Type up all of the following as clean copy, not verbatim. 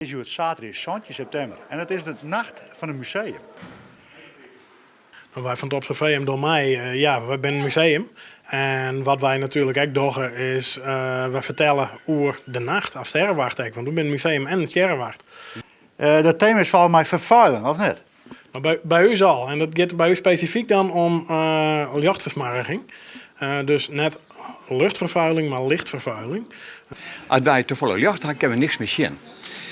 It is hjoed saterdei 17 septimber en it is de nacht fan it museum. No, wy fan it Observeum dogge mei. Ja, wy binne in museum. En wat wy natuerlik ek dogge is wy fertelle oer de nacht as sterrewacht ek, want wy binne in museum en in stjerrewacht. Dat tema is folgens my ferfuiling, of net? No, by ús al. En dat giet by ús spesifyk dan om ljochtfersmoarging. Dus net luchtfervuiling, mar lichtvervuiling. As wy tefolle ljocht ha, kinne we niks mear sjen.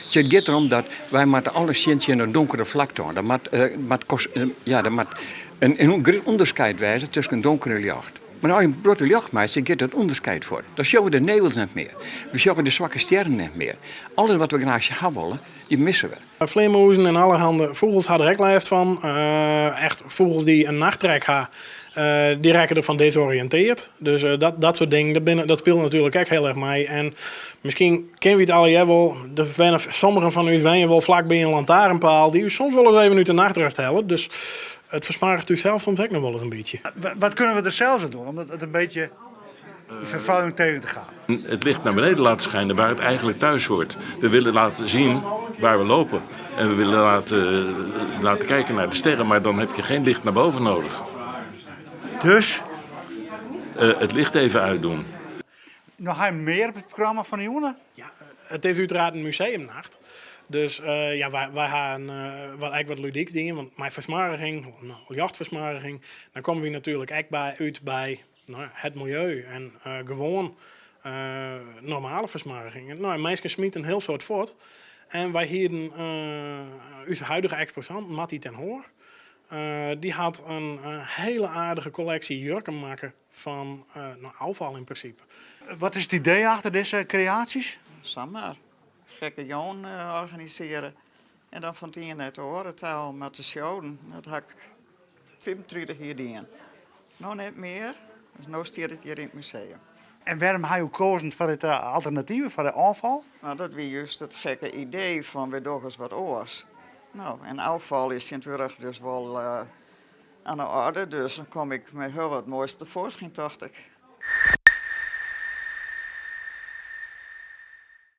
It giet derom dat wy moatte alles sjen tsjin in donkere flakte oan. Der moat, moat, ja, der moat in grut ûnderskied wêze tusken donker en ljocht. Mar as je in protte ljocht meitsje, giet dat ûnderskied fuort. Dan sjogge we de nevels net mear. We sjogge de swakke stjerren net mear. Alles wat we graach ha wolle, dy misse we. Flearmûzen en allerhande fûgels ha der ek lêst fan. Echt fûgels dy't in nachttrek ha, dy rekke derfan desoriïnteard. Dus dat soart dingen, dat binne, dat spilet natuerlik ek hiel erch mei. En miskien kinne wy it allegear wol, der wenne, sommigen fan ús wenje wol flakby in lantaarnpaal, dy't ús soms wol ris even út de nachtrêst hellet. Dus it fersmoarget ús sels soms ek noch wolris in bytsje. Wat kunnen we der zelf aan doen om het een beetje die vervuiling tegen te gaan? Het licht naar beneden laten schijnen waar het eigenlijk thuis hoort. We willen laten zien waar we lopen. En we willen laten kijken naar de sterren, maar dan heb je geen licht naar boven nodig. Dus? Het licht even uitdoen. No ha je mear op it programma fan de jûn? Ja, it is úteraard in museumnacht. Dus ja, wy ha in, wat, ek wat ludyks dien, want mei fersmoarging, no, ljochtfersmoarging, dan komme wy natuerlik ek by, út by no ja, it miljeu en gewoan normale fersmoarging. No, minsken smite in hiel soad fuort. En wy hienen ús huidige eksposant, Mattie ten Hoor, dy hat in hiele aardige kolleksje jurken makke fan no, ôffal yn prinsipe. Wat is it idee achter dizze kreaasjes? Samar gekke jûn organisearje en dan fan it ien nei it oare ta om mar te showen. Dat ha ik 35 jier dien. No net mear, dus no stiet it hjir yn it museum. En wêrom ha jo kozen foar it alternative, foar de ôffal? No, dat wie just it gekke idee fan wy dogge ris wat oars. No, en ôffal is tsjintwurdich dus wol oan de oarder, dus dan kom ik mei hiel wat moais tefoarskyn, tocht ik.